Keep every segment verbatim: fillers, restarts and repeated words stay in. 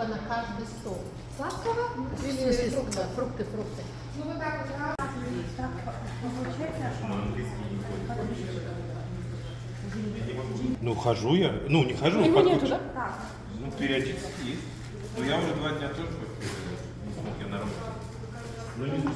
На каждый стол. Сладкого или фрукты? Фрукты, фрукты. Ну, вот так вот раз. Ну, хожу я. Ну, не хожу. Его нету, да? Ну, периодически есть. Но я уже два дня тоже почти не смог, я на работе. Ну, не знаю.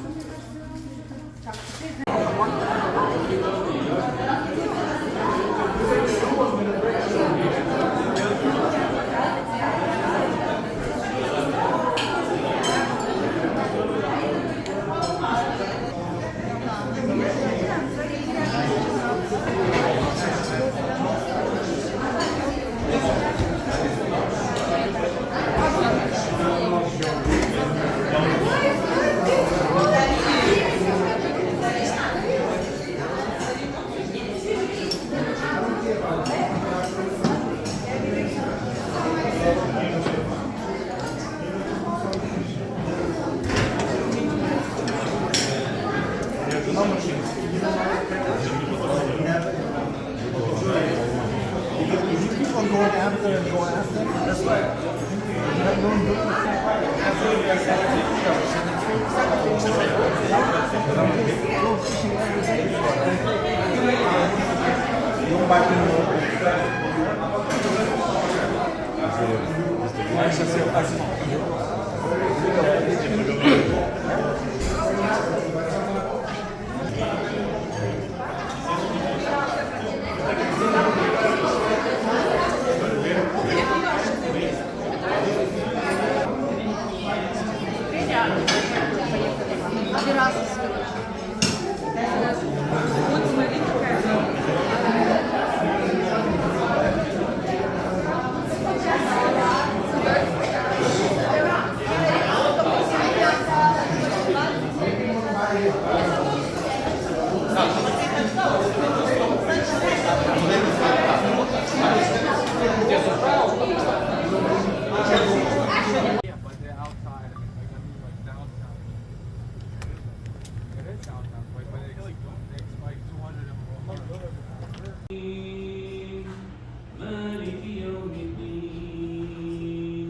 مالك يوم الدين.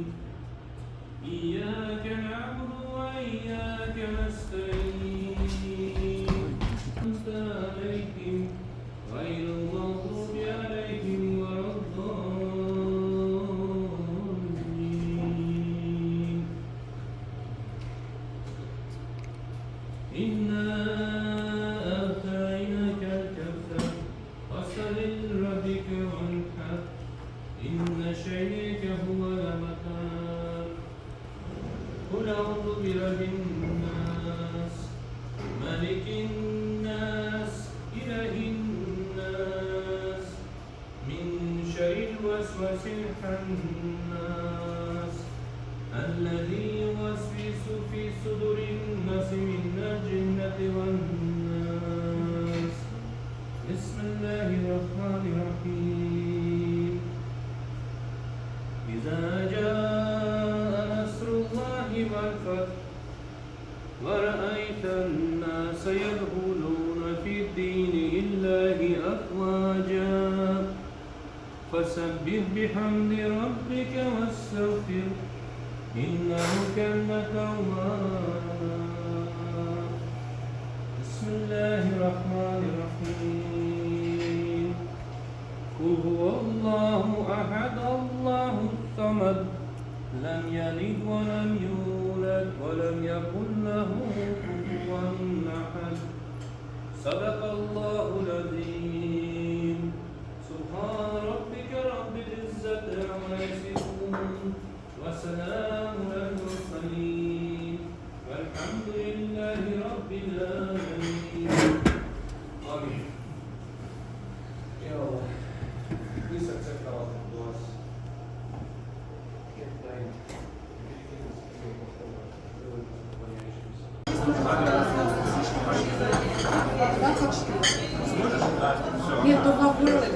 إياك نعبد وإياك نستعين. أنعمت عليهم غير المغضوب عليهم ولا الضالين. إنا أعطيناك الكوثر. فصل لربك وانحر. إن شانئك هو الأبتر. قل أعوذ برب الناس. ملك الناس. إله الناس. من شر الوسواس الخناس. الذي يوسوس في صدور الناس من الجنة والناس. بسم الله الرحمن الرحيم. إذا جاء نصر الله والفتح ورأيت الناس يدخلون في دين الله أفواجا. فسبح بحمد ربك واستغفره إنه كان توابا. بسم الله الرحمن الرحيم. قل هو الله أحد الله الصمد لم يلد ولم يولد ولم يكن له كفوا أحد. صدق الله العظيم. سبحان ربك رب العزة عما يصفون. وسلام على المرسلين. والحمد لله رب العالمين. آمين. يا الله. Please accept our duas. Нет, только в горле.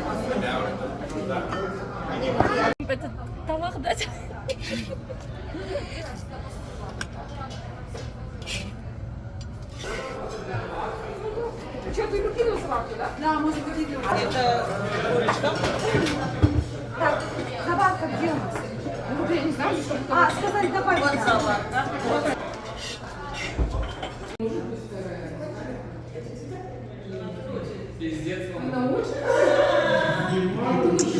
Это тамақ, да? Что, ты выкинула сварку, да? Да, может, выкинула. Это корочка. Так, добавка где у нас? Ну, вот я не А, сказали, давай.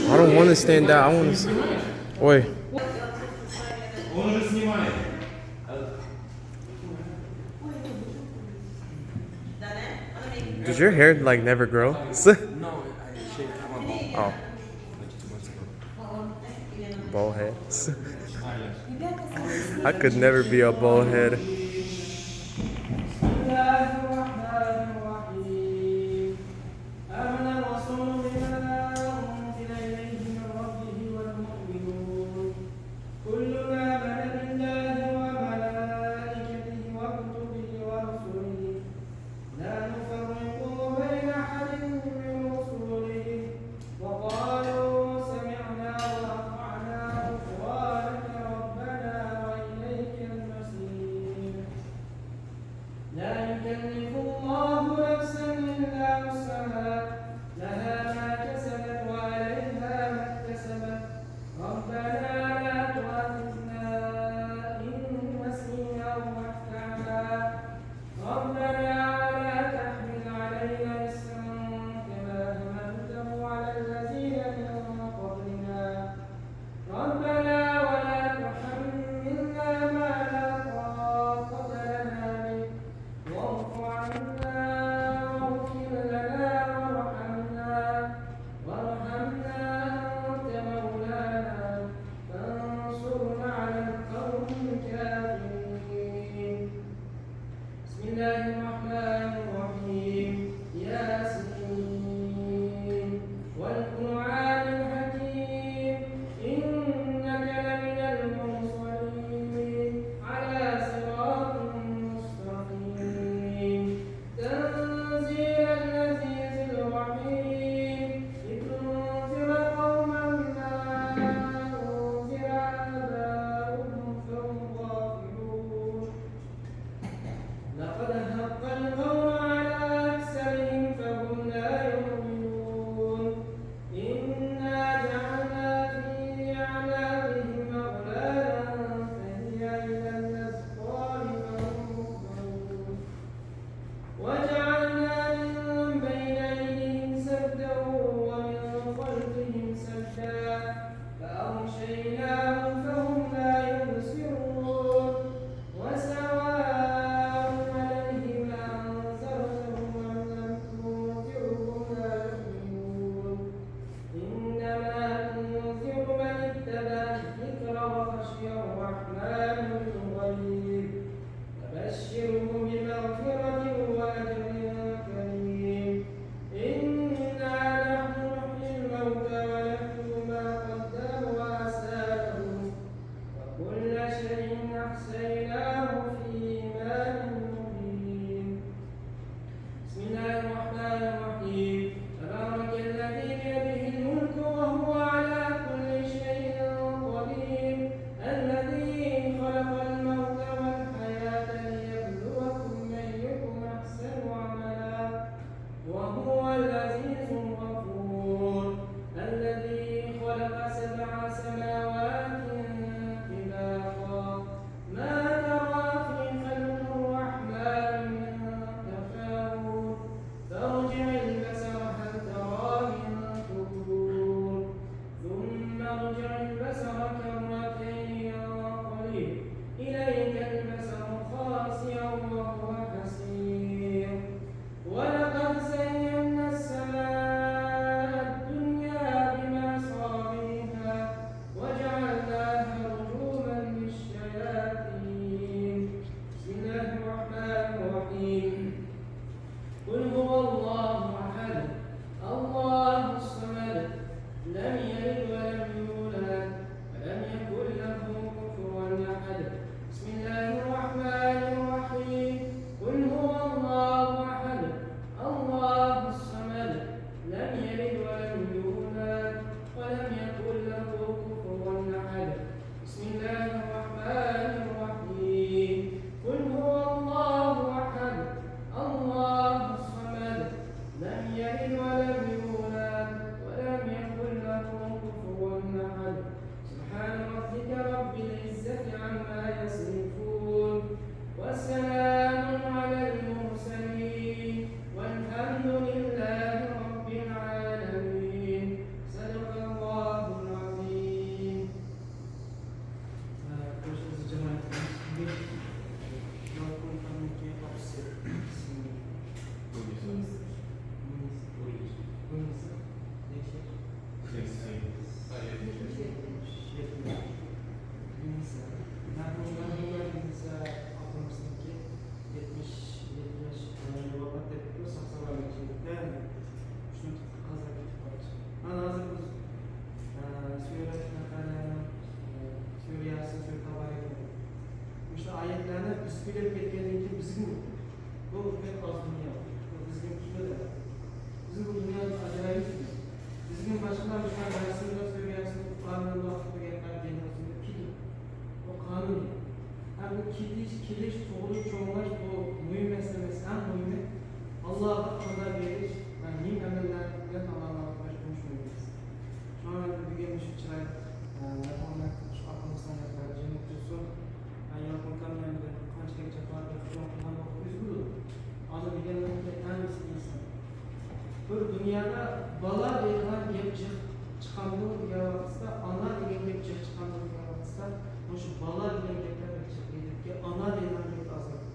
I don't want to stand out. I want to. Ой. Did your hair, like, never grow? No, I shaved my bald. Oh. Bald head. I could never be a bald head. بسم الله الرحمن الرحيم. آمن الرسول بما أنزل إليه من ربه والمؤمنون. كل آمن بالله وملائكته وكتبه ورسله لا نفرق بين أحد من رسله وقالوا سمعنا وأطعنا غفرانك ربنا وإليك المصير. لا يكلف الله نفسا إلا وسعها، لها ما كسبت وعليها ما اكتسبت. ربنا لا تؤاخذنا إن نسينا أو أخطأنا. ربنا ولا تحمل علينا إصرا كما حملته على الذين من قبلنا. ربنا ولا تحملنا ما لا طاقة لنا به. واعف عنا واغفر لنا وارحمنا. وارحمنا أنت مولانا فانصرنا على القوم الكافرين. بسم الله الرحمن الرحيم. ياسين. والقرآن الحكيم. إنك لمن المرسلين على صراط مستقيم. تنزيل العزيز الرحيم. لتنذر قوما ما أنذر آباؤهم فهم غافلون. لقد حق القول على أكثرهم ئاللاغا قانداق بېرىش ۋە نېمە ئەمەللەر بىلەن ئاللاغا بېرىش ئۇنتۇمايمىز. شۇڭا بۈگۈن مۇشۇ چىرايلىق، ئە، مەھمۇد شۇ ئاپىمىزنىڭ يادىغا جەننەت بولسۇن. ئە، ياقۇن كاميەندە قانچىلىك جاپا بېرىپ چوڭ قىلغان ۋاقىت ئۆزگىرىدۇ. ئانا دېگەنلەرنىڭ ھەممىسى ئىنسان. بىر دۇنيادا بالا دەيدىغان گەپ جىق چىقامدۇ دېگەن ۋاقىتتا، ئانا دېگەن گەپ جىق چىقامدۇ دېگەن ۋاقىتتا، مۇشۇ بالا دېگەن گەپلەر بەك جىق دېدىكى، ئانا دەيدىغان گەپ ئازراق.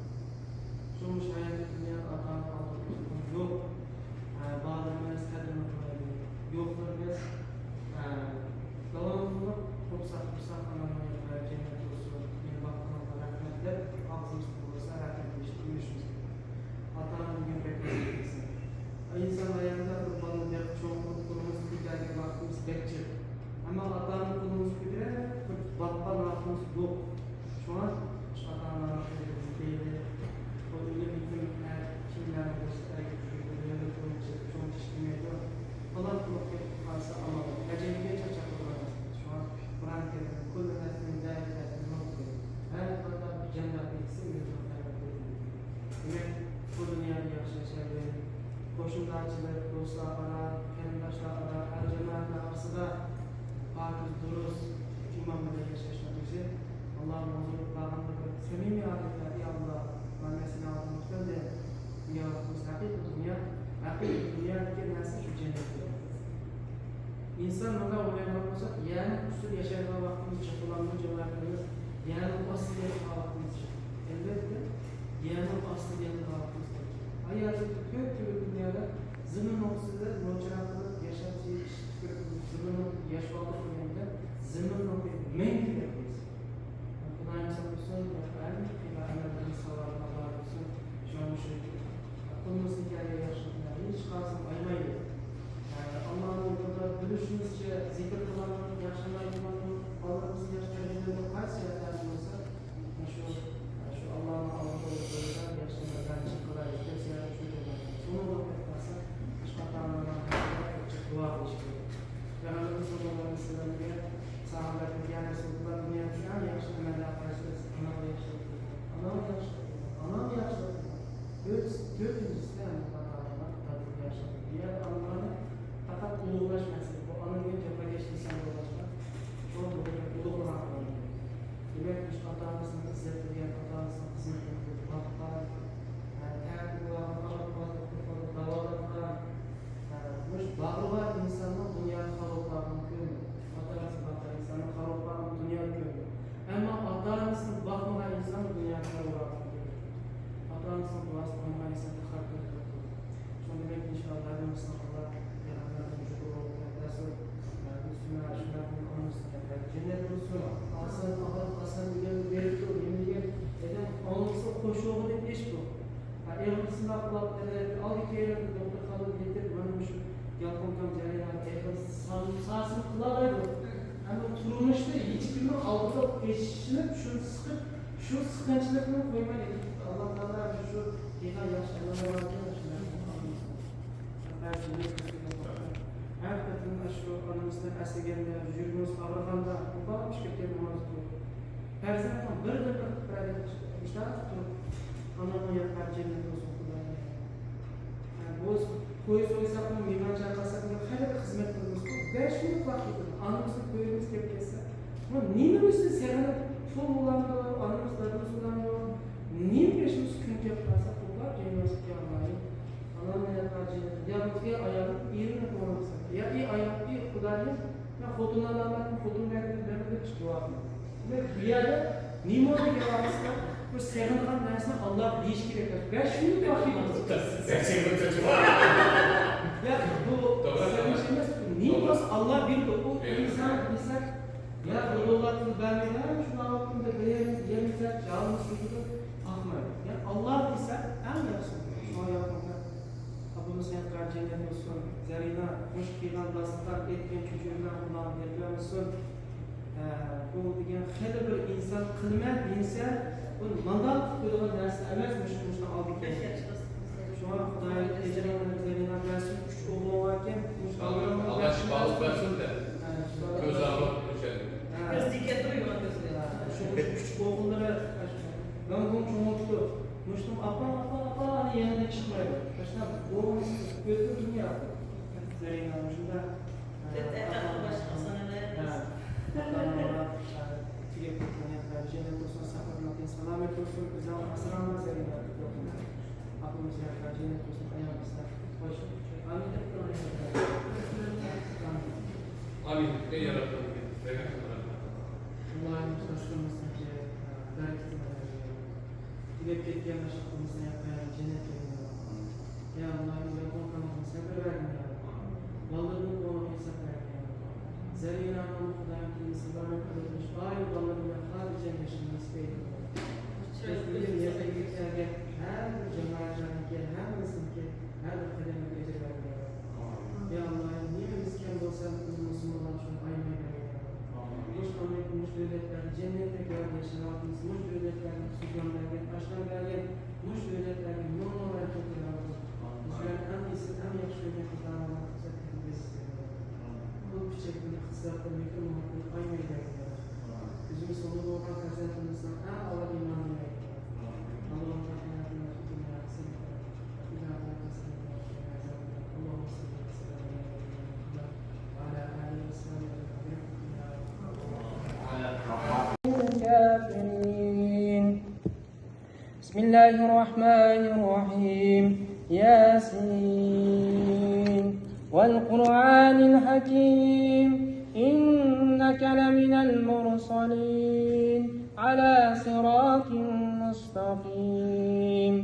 شۇ مۇشۇ ھاياتىي دۇنيادا ئاتا-ئانا ئالدىدا يوق. ھە، بارلىرىمىز قەدرىنى قىلايلى. يوقلىرىمىز، ھە، داۋاملىق قۇرساق، قۇرساق ئانامنىڭ يېرى جەننەت بولسۇن. مېنى باققىنىڭغا رەھمەت دەپ، ئاغزىمىزدا بولسا رەھمەت دېيىشنى ئۆگىنىشىمىز كېرەك. ئاتا-ئانا دېگەن بەك ئىنسان ھاياتىدا بىر بالىنى بېقىپ چوڭ قىلىپ، قولىمىزدا كۆتەرگەن ۋاقتىمىز بەك جىق. ئەمما ئاتا-ئانا قولىمىزنى كۆتۈرۈپ بىر باققان ۋاقتىمىز يوق. شۇڭا ئاتا-ئانىنىڭ قەدرىنى بىلەيلى. بۇ ئۆلۈم يېتىم ھەر كىملەرنىڭ بولسا ئەركە دۇنيادا بۇنچە چوڭ ئىش كېلمەيدۇ. پالان قىلىپ كېتىپ قالسا ئامال يوق. ئەجەلگە چاقچاق قىلمايمىز. شۇڭا قۇرئان كەرىمدە كل نفس ذائقة الموت دەيدۇ. ھەر بىر ئادەم جان بەرگۈسى ئۆزىنىڭ قەدرىنى بىلىدۇ. دېمەك، بۇ دۇنيادا ياخشى ياشايلى. قوشنىدارچىلىق، دوستلار ئارا، قېرىنداشلار ئارا، ئەل جامائەتلەر ئارىسىدا پاكىز، دۇرۇس ئىمان بىلەن ياشاشنىڭ ئۆزى ئاللانىڭ ھۇزۇرىغا بارغاندا بىر سەمىمىي ھالەتتە، يا ئاللا، مانا مەن سېنىڭ ئالدىڭدا كەلدىم. يا بىز ھەقىقىي دۇنيا، ھەقىقىي دۇنيادىكى نەرسە شۇ جەننەت. ئىنسان مۇنداق ئويلايدىغان بولسا، يەرنىڭ ئۈستىدە ياشايدىغان ۋاقتىمىز جىق بولامدۇ، جامائەت بىلەن يەرنىڭ ئاستىدا ياتىدىغان ۋاقتىمىز جىق. ئەلۋەتتە، يەرنىڭ ئاستىدا ياتىدىغان ۋاقتىمىز جىق. ئايەتتە تۆت تۈرلۈك دۇنيادا زېمىننىڭ ئۈستىدە نوچىراق قىلىپ ياشاپ، زېمىننىڭ ياش ۋاقتى قىلغاندا زېمىننىڭ مەڭگۈلۈك. خۇدايىم ساقلىسۇن، ھەر قىلغان ئەمەللىرىمىز ساۋابىنى ئاللا بەرسۇن. شۇڭا مۇشۇ قولىمىزدىن كەلگەن ياخشىلىقلارنى ھېچقايسىمىز ئايىمايلى. ئاللانىڭ يولىدا بىلىشىمىزچە زىكىر قىلامدۇ، ياخشى ئەمەل قىلامدۇ، بالىلىرىمىزنى ياخشى تەربىيەلەيدۇ، قايسى يەردە بولسا، شۇ، شۇ ئاللانىڭ ئالدىدا ئولتۇرۇپ ياخشى ئەمەللەرنى قىلايلى، دەپ زىيارەت قىلىدۇ. شۇنىڭغا قاتناشسا، ئاشۇ ئاتا-ئانىنىڭ دۇئا قىلىش كېرەك. پەيغەمبىرىمىز سەللەللاھۇ ئەلەيھى ۋەسەللەمگە ساھابىلەر دېگەن، يا رەسۇلاللا، دۇنيادىكى ئەڭ ياخشى ئەمەللەرنىڭ قايسى؟ ئاناڭغا ياخشىلىق قىلغان، ئاناڭغا ياخشىلىق قىلغان، ئاناڭغا ياخشىلىق قىلغان. تۆت، تۆتىنچىسى ئەمدى ئاتا-ئانىغا دادىغا ياخشىلىق قىلغان. دۇنيادا ئانىلارنى پەقەت ئۇلۇغلاش مەسىلىسى. بۇ ئانا دېگەن جاپاكەش ئىنسان بولغاچقا، شۇڭا بۇنى ئۇلۇغلىغان. دېمەك، مۇشۇ ئاتا-ئانىسىنىڭ ئىززەت بىلگەن، ئاتا-ئانىسىنىڭ خىزمىتىنى قىلىپ باققان، ھە، تەتۈگۈلەرنى ئاغرىپ قالسا، قۇرۇپ قالسا داۋالايدىغان، ھە، مۇشۇ باغرى بار ئىنساننىڭ دۇنيادا خارابلىقىنى كۆرمىدى. ئاتا-ئانىسىنى باققان ئىنساننىڭ خارابلىقىنى دۇنيادا كۆردى. ئەمما ئاتا-ئانىسىنى باقمىغان ئىنسان دۇنيادا خارابلىقىنى كۆردى. ئاتا-ئانىسىنىڭ دۇئاسىنى ئالمىغان ئىنسان تېخى كۆردى. شۇنىڭ بىلەن ئىنشائاللا ھەممىمىزنىڭ ئاللا پەيغەمبەرنىڭ مۇشۇ ئۇلۇغ مەرتەبىسى، ئە، مۇسۇلمان شۇنداق بىر ئانىمىزنىڭ جەننەت بولسۇن. ئاسان ئاغرىپ، ئاسان ئۆلۈمنى بېرىپتۇ. نېمە دېگەن ئادەم ئاڭلىسا خوش بولغۇدەك ئىش بۇ. ھە، ئېغىر سىناق قىلىپ، ئالدى كەينىدە دوختۇرخانىدا يېتىپ، مانا مۇشۇ يالقۇنكام جەريانىدا ئېغىر سان-، ساسىم قىلالايدۇ. ئەمما تۇرمۇشتا ھېچكىمنىڭ ئالدىدا پېچىشىنىپ، شۇنى سىقىپ، شۇ سىقىنچىلىقنى قويماي، ئاللا تائالا شۇ دېگەن ياخشى ئەمەللەر باركەن، شۇلارنى قىلىمىز. ھەر قېتىم ئاشۇ ئانىمىزنى ئەسلىگەندە، يۈرىكىمىز ئاغرىغاندا، مۇبارەك چىقىپ كەتكەن ناماز ئوقۇپ، پەرزەنتنىڭ بىردىن بىر قىلىپ بېرەيلى، مۇشۇنداق تۇرۇپ، ئانامنىڭ ياتقان جەننەت بولسۇن، خۇدايىم. بۇ قوي سويساقمۇ، مېھمان چاقىرساقمۇ، خەلققە خىزمەت قىلىمىزغۇ، بەش مىنۇت ۋاقىت كېتىدۇ. ئانىمىزنى كۆرگۈمىز كېلىپ كەتسە، بۇ نېمىنى ئۈستىدە سېغىنىپ، پۇل بولامدۇ، ئانىمىز، دادىمىز بولامدۇ، نېمە بېشىمىز كۈن كەپ قالسا، قوپلاپ جاينىڭىزغا كېلىڭ. ئانام يا تاجى، يا بىزگە ئايالنىڭ ئېرىنى قويمىسا، يا ئى ئايال، ئى خۇدايىم، مەن خوتۇنلارنى ئالمايمەن، خوتۇن بەرگىنى بەرمە دەپ چىقىۋالدىم. دېمەك، بۇ يەردە نېمە دېگەن ۋاقىتتا بۇ سېغىنغان نەرسىنى ئاللاغا دېيىش كېرەك. بەش مىنۇت ۋاقىت. بەش مىنۇت. يا بۇ سېغىنىش ئەمەس، نېمە بولسا ئاللا بېرىدۇ. ئۇ ئىنسان دېسەك، يا بۇ دوللار پۇل بەرمەيدۇ، ھە، شۇ ۋاقىتتا بىر يەرگە يەرمىسە، جاۋابىمىز قاقمايدۇ. يا ئاللا دېسەك، ئەڭ ياخشىسى. شۇڭا يا ئابدۇلمۇسەييىپ جەننەت بولسۇن، زەرىنا، مۇشۇ قىلغان داستىخان، ئېيتكەن چۆچۈرە بىلەن قۇربان بەرگەن بولسۇن. ھە، بۇ دېگەن خېلى بىر ئىنسان قىلىمەن دېسە، بۇ مانداق قىلىدىغان نەرسە ئەمەس، مۇشۇ، مۇشۇنىڭ ئالدىدا. شۇڭا خۇداي ئەجرىڭنى زەرىنا بەرسۇن، ئۈچ ئوغلۇڭ باركەن، مۇشۇ ئاللا شىپالىق بەرسۇن دە. ھە، شىپالىق. كۆز ئاغرىپ يۈرۈشەر. ھە. كۆز تىكەپ تۇرۇپ يوغان كۆزلىرى. ھە، شۇ، شۇ ئۈچ ئوغۇللىرى، مەن بۇنى چوڭايتتۇم. مۇشتۇم ئاپا، ئاپا، ئاپا، ئانى يېنىدىن چىقمايدۇ. تاشلاپ، بۇ ئۆتۈپ دۇنيا. زەرىنە شۇنداق. سالامەت بولسۇن، ئۆزۈڭ ئاسرىغىن زەرىنە. ئاپىمىز ياققا جەننەت بولسۇن، ئاياغ ئىسلام. خوش. ئامىن دەپ تۇرۇڭ. ئامىن. ئەي ياراتقان ئىگە، بەرىكەت. ئاللاھىم، تۇتاشلىرىمىزنىڭكى بەرىكىتىنى بەرگىن. تۈگەپ كەتكەن باشلىقىمىزنى ياققان جەننەتكە يوللىغىن. يا ئاللاھىم، يالقۇن قانىتىنى سەبرى بەرگىن يا رەببى. بالىلىرىنىڭ كۆڭلىگە ئىنساپ بەرگىن يا رەببى. زەرىنانىڭ خۇدايىم تىلىنى سىلىرنىڭ قەدرىنى شىپالىق بالىلىرىنى خاتىرجەم ياشىشىنى نېسىپ ئەيلىگىن. بۈگۈن يەرگە كەلگەن ھەر بىر جامائەتلەرنىڭكى، ھەممىسىنىڭكى ھەر بىر قەدىمىگە ئەجىر بەرگىن يا رەببى. يا ئاللاھىم، نېمىمىز كەم بولسا، بۇنى مۇسۇلمانلار ئۈچۈن ئايىماي بەرگىن يا رەببى. مۇشۇ، مۇشۇ دۆلەتلەرنى جەننەتتەك يارىتىش، مۇشۇ دۆلەتلەرنى سۇزغان بەرگەن، ئاشلار بەرگەن، مۇشۇ دۆلەتلەرگە مىڭ مىڭ رەھمەت يا رەببى. بىزلەر ئەڭ ئېسىل، ئەڭ ياخشى كۆرگەن قاتارىمىزدا قىلسا تەبىئىي بىز. بۇ كىچىك بىر ئىقتىسادتا مېھىر-مۇھەببەتنى ئايىماي بەرگىن يا رەببى. ئۆزىمىز سوڭغا بولغان پەرزەنتىمىزنىڭ ئەڭ ئاۋۋال ئىمانىنى بەرگىن. اللهم آتنا في الدنيا حسنة وفي الآخرة حسنة وقنا عذاب النار. اللهم صل وسلم على نبينا محمد وعلى آله وصحبه أجمعين. الكافرين. بسم الله الرحمن الرحيم. ياسين. والقرآن الحكيم. إنك لمن المرسلين على صراط مستقيم.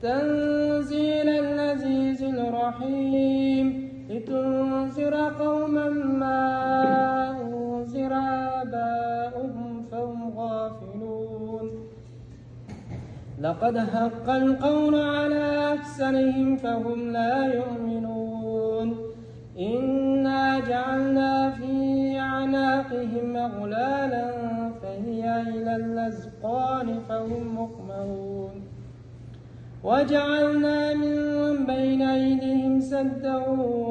تنزيل العزيز الرحيم. لتنذر قوما ما أنذر آباؤهم فهم غافلون. لقد حق القول على أكثرهم فهم لا يؤمنون. إنا جعلنا في أعناقهم أغلالا فهي إلى الأذقان فهم مقمحون. وجعلنا من بين أيديهم سدا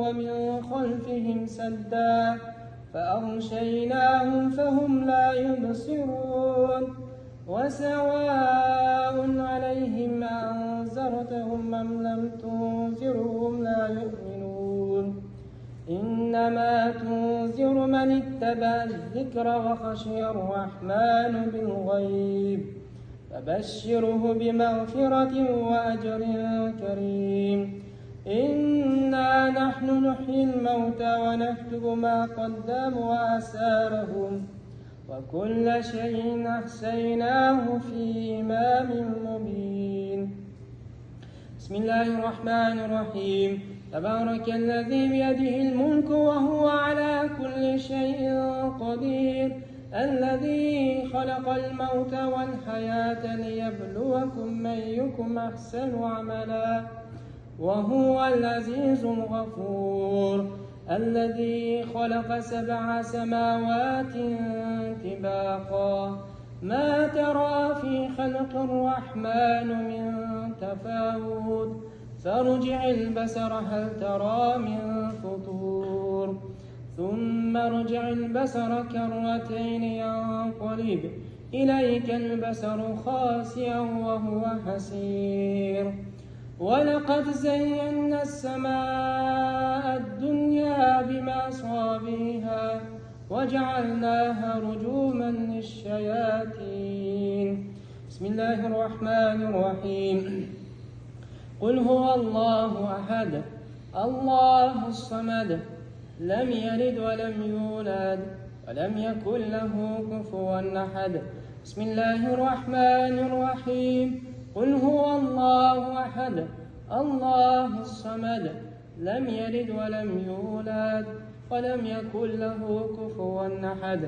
ومن خلفهم سدا فأغشيناهم فهم لا يبصرون. وسواء عليهم أأنذرتهم أم لم تنذرهم لا يؤمنون. إنما تنذر من اتبع الذكر وخشي الرحمن بالغيب فبشره بمغفرة وأجر كريم. إنا نحن نحيي الموتى ونكتب ما قدموا وآثارهم وكل شيء أحصيناه في إمام مبين. بسم الله الرحمن الرحيم. تبارك الذي بيده الملك وهو على كل شيء قدير. الذي خلق الموت والحياة ليبلوكم أيكم أحسن عملا وهو العزيز الغفور. الذي خلق سبع سماوات طباقا ما ترى في خلق الرحمن من تفاوت فارجع البصر هل ترى من فطور ثم ارجع البصر كرتين ينقلب إليك البصر خاسئا وهو حسير. ولقد زينا السماء الدنيا بمصابيح وجعلناها رجوما للشياطين. بسم الله الرحمن الرحيم. قل هو الله أحد، الله الصمد، لم يلد ولم يولد، ولم يكن له كفوا أحد. بسم الله الرحمن الرحيم. قل هو الله أحد، الله الصمد، لم يلد ولم يولد، ولم يكن له كفوا أحد.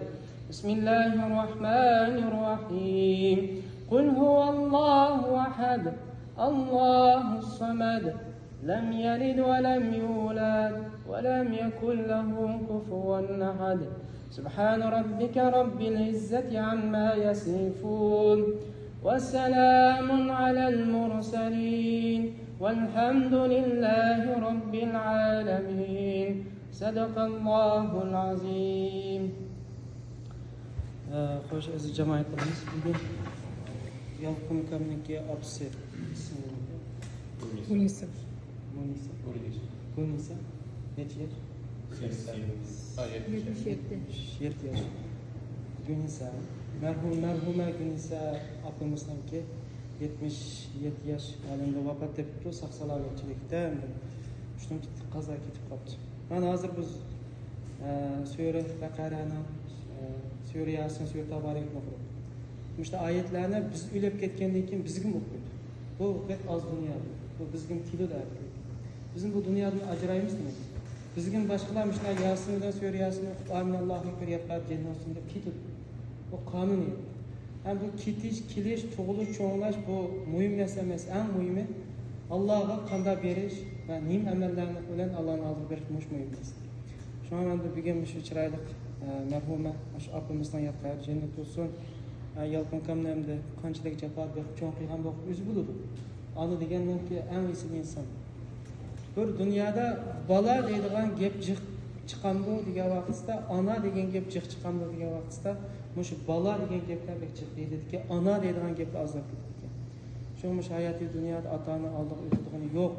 بسم الله الرحمن الرحيم. قل هو الله أحد، الله الصمد، لم يلد ولم يولد، ولم يكن له كفوا أحد. سبحان ربك رب العزة عما يصفون. وسلام على المرسلين. والحمد لله رب العالمين. صدق الله العظيم. ئە، خوش، ئەزىز جامائەتلىرىمىز، بۈگۈن يالقۇن ئاكامنىڭكى ئاپىسى ئىسمى نېمە؟ گۈلنىسا. Gunisa. Gunisa. Neçe yaş? Seksen. Ha, yetmiş. Yetmiş yedi. Yetmiş yedi yaş. Gunisa. Merhum, merhume Gunisa ablamızdan ki yetmiş yedi yaş halinde vefat etti. Sağ selametçilikte. Şunun kaza ketip kaptı. Ben hazır biz e, Sure Baqarani, e, Sure Yasin, Sure Tabarekni o'qidik. Mışta ayetlerni biz ölüp ketkendeyin keyin bizgim o'qiydi. Bu pek az dünyada. Bu bizgim kilo da. Bizim bu dünyadan acırayımız mı? Bizgim başkalar mışta Yasin'den Sure Yasin o'qib, "Amin, Allahu Ekber", yapar, cennet olsun dep ketedi. O qonun edi. Hem bu ketiş, keliş, tug'ilish, cho'ng'lash bu muhim narsa emas. Eng muhimi Allohga qanday berish va nim amallarni bilan Allohni oldiga berish mush muhim narsa. Shunga men bu bugun shu chiroyli e, marhuma shu opamizdan yodgor jannat bo'lsin. E, Yalqin kamni endi qanchalik jafo berib cho'ng qilgan bo'lib o'zi biladi. Ona degandan keyin eng esli inson. Bir dunyoda bola deydigan gap jiq chiqamdi degan vaqtida, ona degan gap jiq chiqamdi degan vaqtida, mushu bola degan gaplar bek jiq deyiladi. Ona deydigan gaplar ozlab ketgan. Shu mushu hayotiy dunyoda ota ona oldiga o'tadigan yo'q.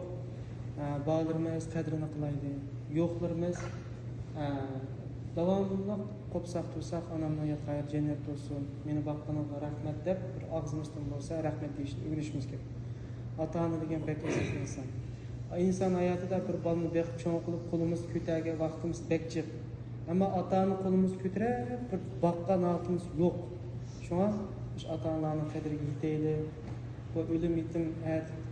Ha, borlarimiz qadrini qilaydi, yo'qlarimiz ha, davomli qopsaq tursak, onamni yotgan yeri jannat bo'lsin, meni boqqaningga rahmat deb bir og'zimizdan bo'lsa rahmat deyishni o'rganishimiz kerak. Ota ona degan bek aziz inson. Inson hayotida bir bolani baqib cho'ng qilib qo'limiz ko'targan vaqtimiz bek jiq. Ammo ota ona qo'limiz ko'tarib bir boqqan vaqtimiz yo'q. Shunga shu ota onalarning qadriga yetaylik. Bu o'lim yetim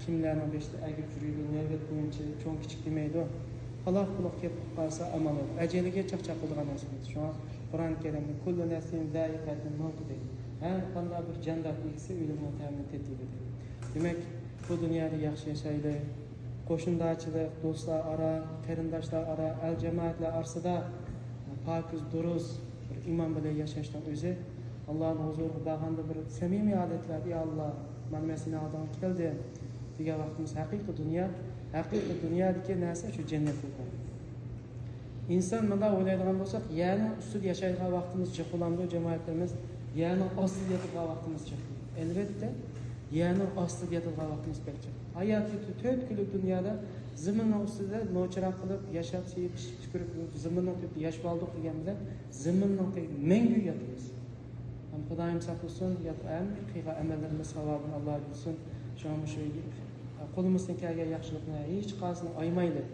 kimlarning beshida agib yurgan navbat bo'yicha cho'ng kichik demaydi. Paloq puloq kelib qolsa amal yo'q. Ajaliga chaqchaq qildigan narsamiz. Shunga Qur'oni Karimda kullu nafsin zaiqatul mavt deydi. Har qanday bir jondod egisi o'limni ta'mini tatiydi deydi. Demak, bu dunyoda yaxshi yashaylik. Qo'shnidachilik, do'stlar aro, qarindoshlar aro, al jamoatlar orasida pokiz, durust bir iymon bilan yashashdan o'zi Allohning huzuriga borganda bir samimiy holatlarda, "Ya Alloh, mana men seni oldiga keldim", degan vaqtimiz haqiqiy dunyo, haqiqiy dunyodagi narsa shu jannat bo'ladi. Inson bunday o'ylaydigan bo'lsak, yerning ustida yashaydigan vaqtimiz jiq bo'lamdi, jamoatlarimiz, yerning ostida yotadigan vaqtimiz jiq. Albatta, yerning ostida yotadigan vaqtimiz pek jiq. Hayotni to'rt kunlik dunyoda zaminning ustida novchiroq qilib yashab, sevib, pishib, tupurib, zaminning tubida yashab oldik degan bilan zaminning tubida mangu yotamiz. Ham Xudoyim saqlasin, yot-, hamma qilgan amallarimiz savobini Alloh bersin. Shuning uchun qo'limizdan kelgan yaxshilikni hech qaysini aymaylik.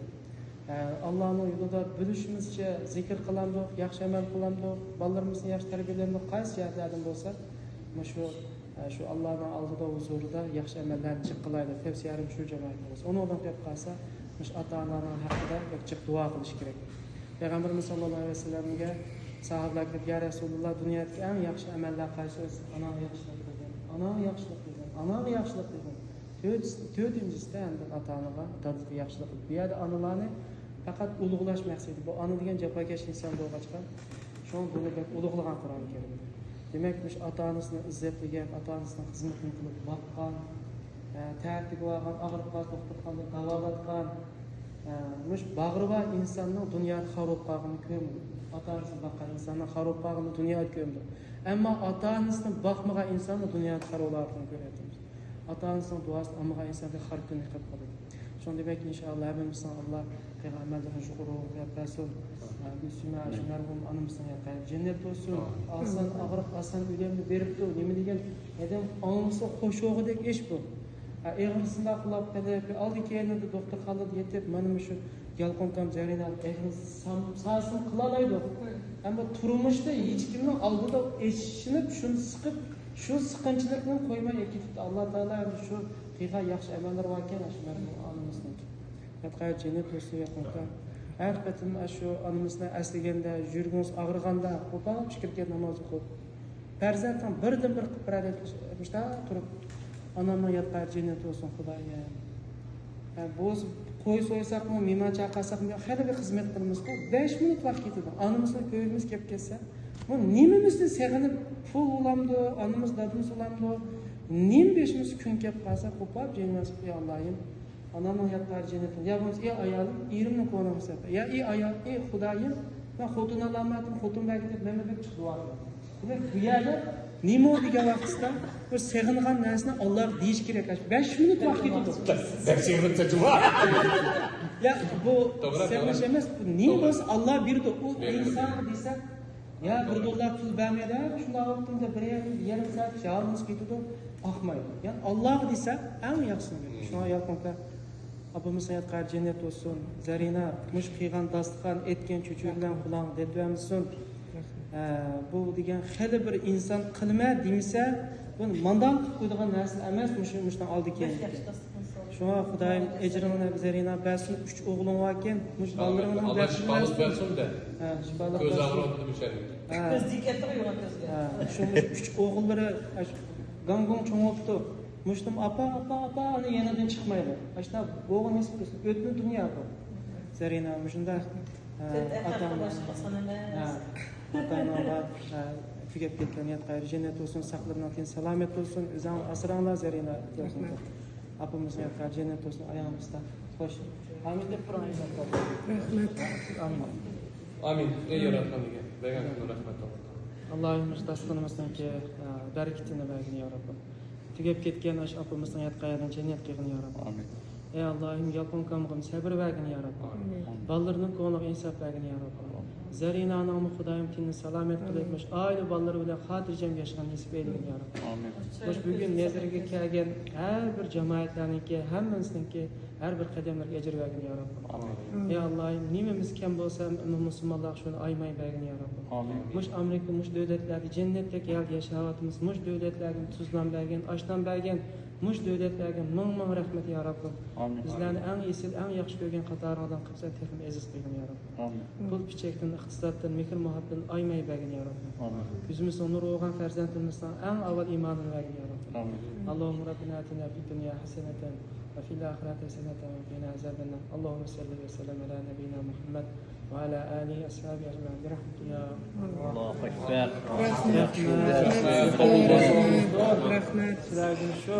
Allohning yo'lida bilishimizcha zikr qilamiz, yaxshi amal qilamiz, bolalarimizni yaxshi tarbiyalaymiz, qaysi jihatlardan bo'lsa, mana shu, shu Allohning oldida, huzurida yaxshi amallarni jiq qilaylik. Tavsiyaim shu, jamoatimiz. Undan qolib qolsa, mana shu ota-onalarning haqida jiq duo qilish kerak. Payg'ambarimiz sallallohu alayhi vasallamga sahobalar kelib, "Ya Rasululloh, dunyodagi eng yaxshi amallar qaysi?" "Onangga yaxshilik qilgin, onangga yaxshilik qilgin, onangga yaxshilik qilgin." To'rt-, to'rtinchisida endi ota-onaga, dadasiga yaxshilik qilib. Bu yerda onalarni faqat ulug'lash maqsadi. Bu ona degan jafokash inson bo'lg'achqa, shu buni bek ulug'lagan Qur'oni Karimda. Demak, mush ota-onasini izzatlagan, ota-onasini xizmatini qilib boqqan, e, tartibi olgan, og'rib qolsa, do'xtirxonada davolatgan, e, mush bag'ri bor insonning dunyoda xor bo'lib qolganini ko'rmadim. Ota-onasini boqqan insonni xor bo'lib qolganini dunyoda ko'rmadim. Ammo ota-onasini boqmagan insonni dunyoda xor bo'layotganini ko'ryapmiz. Ota-onasiniڭ دۇئاسىنى ئالمىغان ئىنسان خار كۈننى قىلىپ قالىدۇ. شۇڭا دېمەك، ئىنشائاللا، ھەممىمىزنىڭ ئاللا قىلغان ئەمەللىرىنى شۇكرى قىلىپ بەرسۇن. بىسمىللا، شۇ مەرھۇم ئانىمىزنىڭ ياتقان يېرى جەننەت بولسۇن. ئاسان ئاغرىق، ئاسان ئۆلۈمنى بېرىپتۇ. نېمە دېگەن ئادەم ئاڭلىسا خوش بولغۇدەك ئىش بۇ. ھە، ئېغىر سىناق قىلاپ قېلىپ، ئالدى كەينىدە دوختۇرخانىدا يېتىپ، مانا مۇشۇ يالقۇن تام زەھىرىنى ئېغىر سام-، ساسىم قىلالايدۇ. ئەمما تۇرمۇشتا ھېچكىمنىڭ ئالدىدا ئېچىنىپ، شۇنى سىقىپ، شۇ سىقىنچىلىقنى قويماي ئەكېتىپتۇ. ئاللا تائالا ئەمدى شۇ قىلغان ياخشى ئەمەللىرى باركەن، ئاشۇ مەرھۇم ئانىمىزنىڭ. ياتقان يېرى جەننەت بولسۇن، ياقىنقى. ھەر قېتىم ئاشۇ ئانىمىزنى ئەسلىگەندە، يۈرىكىڭىز ئاغرىغاندا، قوپال پىكىرگە ناماز ئوقۇپ، پەرزەنتنىڭ بىردىن بىر قىلىپ بېرەيلى، مۇشۇنداق تۇرۇپ، ئانامنىڭ ياتقان يېرى جەننەت بولسۇن، خۇدايىم. ھە، بولسا قوي سويساقمۇ، مېھمان چاقىرساقمۇ، خېلى بىر خىزمەت قىلىمىزغۇ، بەش مىنۇت ۋاقىت كېتىدۇ. ئانىمىزنى كۆرگۈمىز كېلىپ كەتسە، بۇ نېمىمىزنى سېغىنىپ، پۇل بولامدۇ، ئانىمىز، دادىمىز بولامدۇ، نېمە بېشىمىزغا كۈن كېلىپ قالسا، قوپاپ جېنىمىز، يا ئاللاھىم، ئانامنىڭ ياتقان يېرى جەننەت، يا بولمىسا، ئى ئايالىم، ئېرىمنىڭ كونىسى، يا ئى ئايال، ئى خۇدايىم، مەن خوتۇن ئالالمايتتىم، خوتۇن بەرگىن دەپ، مەن بىر چىقىپ دۇئا قىلىمەن. دېمەك، بۇ يەردە نېمە دېگەن ۋاقتىدا بىر سېغىنغان نەرسىنى ئاللاغا دېيىش كېرەك. بەش مىنۇت ۋاقىت كېتىدۇ. بەك سېغىنسا جۇما. يا، بۇ توغرا، سېغىنىش توغرا. ئەمەس، بۇ نېمە بولسا ئاللا بېرىدۇ. ئۇ بېرىدۇ. ئىنسانغا دېسەك، يا، بىر دوللار پۇل بەرمەيدۇ، شۇنداق ۋاقتىمدا بىر يېرىم، يېرىم سائەت جاۋابىمىز كېتىدۇ، ئاقمايدۇ. يەنى ئاللاغا دېسەك، ئەڭ ياخشىسىنى بېرىدۇ. شۇڭا يالقۇن ئاكا، ئاپىمىز ھايات قايىر جەننەت بولسۇن. زەرىنا، مۇشۇ قىلغان داستىخان، ئەتكەن چۆچۈرە بىلەن قۇلاڭغا دەتۋەرمىسۇن. ھە، بۇ دېگەن خېلى بىر ئىنسان قىلمە دېمىسە، بۇ مانداق قىلىپ قويىدىغان نەرسە ئەمەس، مۇشۇ، مۇشۇنىڭ ئالدى كېيىن. شۇڭا خۇدايىم ئەجرىڭنى، زەرىنا، بەرسۇن، ئۈچ ئوغلۇڭ باركەن، مۇشۇ بالىلىرىڭنىڭ بەختىنى بەرسۇن. بەرسۇن دە. ھە، شىپالىق كۆز بەرسۇن. ئاغرىۋاتىدۇ بىچارىنىڭ. ھە. كۆز دىققەتلىك يوغان كۆزگە. ھە، شۇ مۇشۇ ئۈچ ئوغۇللىرى، ئاشۇ گاڭگوڭ چوڭ بوپتۇ. مۇشتۇم ئاپا، ئاپا، ئاپا، ئانا يېنىدىن چىقمايدۇ. ئاشۇنداق بولغىنى نېسىپ قىلسۇن. ئۆتنە دۇنيا بۇ. زەرىنا، مۇشۇنداق، ئە، ئاتا-ئانىلار، ئاتا-ئانىلار، ئە، تۈگەپ كەتكەن ھايات قايىر جەننەت بولسۇن، ساقلىرىنىڭ تېنى سالامەت بولسۇن، ئۆزۈڭلار ئاسراڭلار زەرىنا. ئاپىمىز ھايات قايىر جەننەت بولسۇن، ئاياغىڭىزدا. خوش. ئامىن دەپ تۇرۇڭ، ئەجدادلار. رەھمەت. ئامىن. ئامىن. ئەي ياراتقان ئىگە، بەرگەن كۈنۈڭ رەھمەت بولغاي. ئاللاھىم، مۇشۇ داستىخىنىمىزنىڭكى، ئە، بەرىكىتىنى بەرگىن، يا رەببىم. تۈگەپ كەتكەن ئاشۇ ئاپىمىزنىڭ ياتقان يېرىنى جەننەت قىلغىن، يا رەببىم. ئامىن. ئەي ئاللاھىم، يالقۇن ئاكامغىمۇ سەبىر بەرگىن، يا رەببىم. ئامىن. بالىلىرىنىڭ كۆڭلىگە ئىنساپ بەرگىن، يا رەببىم. ئامىن. زەرىنانىڭمۇ خۇدايىم تېنىنى سالامەت قىلىپ، ئامىن. مۇشۇ ئائىلە بالىلىرى بىلەن خاتىرجەم ياشىغان نېسىپ ئەيلىگىن، يا رەببىم. ئامىن. مۇشۇ بۈگۈن نەزىرىگە كەلگەن ھەر بىر جامائەتلەرنىڭكى، ھەممىمىزنىڭكى ھەر بىر قەدەملىرىگە ئەجىر بەرگىن، يا رەببىم. ئامىن. ئەي ئاللاھىم، نېمىمىز كەم بولسا، مۇسۇلمانلارغا شۇنى ئايىماي بەرگىن، يا رەببىم. ئامىن. مۇشۇ ئامېرىكا، مۇشۇ دۆلەتلەردە جەننەتتەك ھالدا ياشاۋاتىمىز. مۇشۇ دۆلەتلەرگە تۇز نان بەرگەن، ئاش نان بەرگەن، مۇشۇ دۆلەتلەرگە مىڭ مىڭ رەھمەت، يا رەببىم. ئامىن. بىزلەرنى ئەڭ ئېسىل، ئەڭ ياخشى كۆرگەن قاتارىڭدىن قىلسا تېخىمۇ ئەزىز قىلغىن، يا رەببىم. ئامىن. پۇل پىچەكتىن، ئىقتىسادتىن، مېھىر مۇھەببەتتىن ئايىماي بەرگىن، يا رەببىم. ئامىن. كۆزىمىزنىڭ نۇرى بولغان پەرزەنتىمىزنىڭ ئەڭ ئاۋۋال ئىمانىنى بەرگىن، يا رەببىم. ئامىن. اللهم ربنا آتنا في الدنيا حسنة وفي الآخرة حسنة وقنا عذاب النار. اللهم صل وسلم على نبينا محمد وعلى آله وأصحابه أجمعين برحمتك يا الله أكبر. رەھمەت. رەھمەت. سىلەردىن شۇ